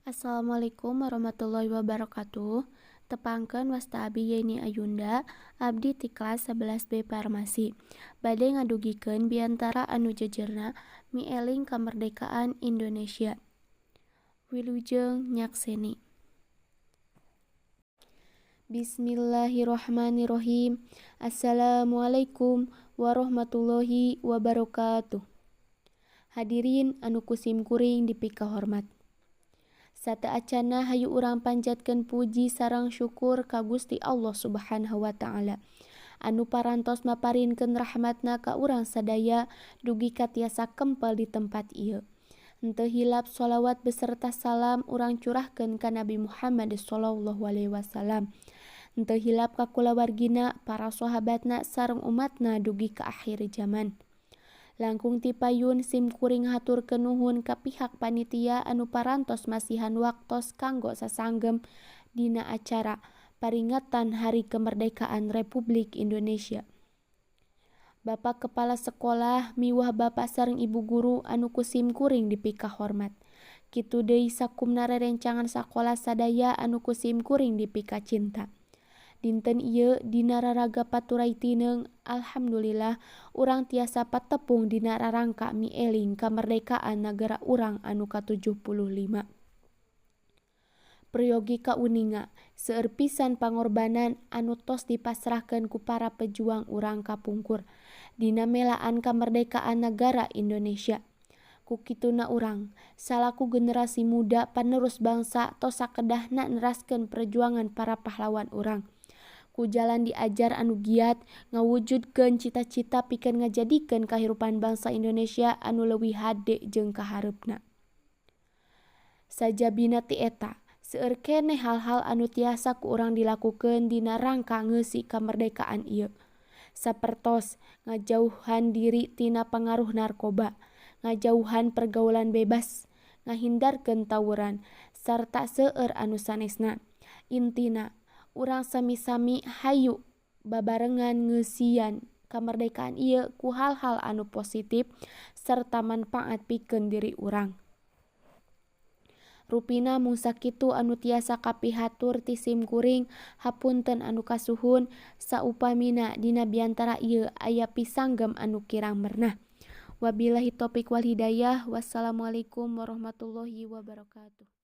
Assalamualaikum warahmatullahi wabarakatuh. Tepangkeun, wasta abi Yeni Ayunda, abdi ti kelas 11 B Farmasi. Bade ngadugikeun biantara anu jejerna Mieling Kamerdekaan Indonesia. Wilujeng nyakseni. Bismillahirrahmanirrahim. Assalamualaikum warahmatullahi wabarakatuh. Hadirin anu ku sim kuring dipikahormat. Sateuacanna, hayu urang panjatkeun puji sareng syukur ka Gusti Allah Subhanahu wa Ta'ala anu parantos maparinkeun rahmatna ka urang sadaya dugi ka tiasa kempel di tempat ieu. Henteu hilap sholawat beserta salam urang curahkeun ka Nabi Muhammad sallallahu alaihi wasallam. Henteu hilap ka kulawargina, para sahabatna, sareng umatna dugi ka akhir zaman. Langkung ti payun, sim kuring haturkeun nuhun ka pihak panitia anu parantos masihan waktos kanggo sasanggem dina acara paringatan Hari Kemerdekaan Republik Indonesia. Bapak Kepala Sekolah miwah Bapak sareng Ibu guru anu ku sim kuring dipikahormat. Kitu deui sakumna rerencangan sakola sadaya anu ku sim kuring dipikacinta. Dinten ieu, dina raraga paturay tineung, alhamdulillah urang tiasa patepung dina rarangka mieling kamerdekaan nagara urang anu ka-75. Peryogi kauninga seueur pisan pangorbanan anu tos dipasrahkeun ku para pejuang urang kapungkur dina melaan kamerdekaan nagara Indonesia. Ku kituna, urang salaku generasi muda panerus bangsa tos sakedahna neraskeun perjuangan para pahlawan urang ku jalan diajar anu giat ngawujudkeun cita-cita pikeun ngajadikeun kahirupan bangsa Indonesia anu leuwih hade jeung kahareupna. Sajabina ti eta, seueur keneh hal-hal anu tiasa ku urang dilakukeun dina rangka ngeusi kamerdekaan ieu, sapertos ngajauhan diri tina pangaruh narkoba, ngajauhan pergaulan bebas, ngahindarkeun tawuran, sarta seueur anu sanesna. Intina, urang sami-sami hayu babarengan ngeusian kamerdekaan ieu ku hal-hal anu positif sarta manfaat pikeun diri urang. Rupina mung sakitu anu tiasa kapihatur ti sim kuring. Hapunten anu kasuhun saupamina dina biantara ieu aya pisanggem anu kirang merenah. Wabillahi taufik wal hidayah. Wassalamualaikum warahmatullahi wabarakatuh.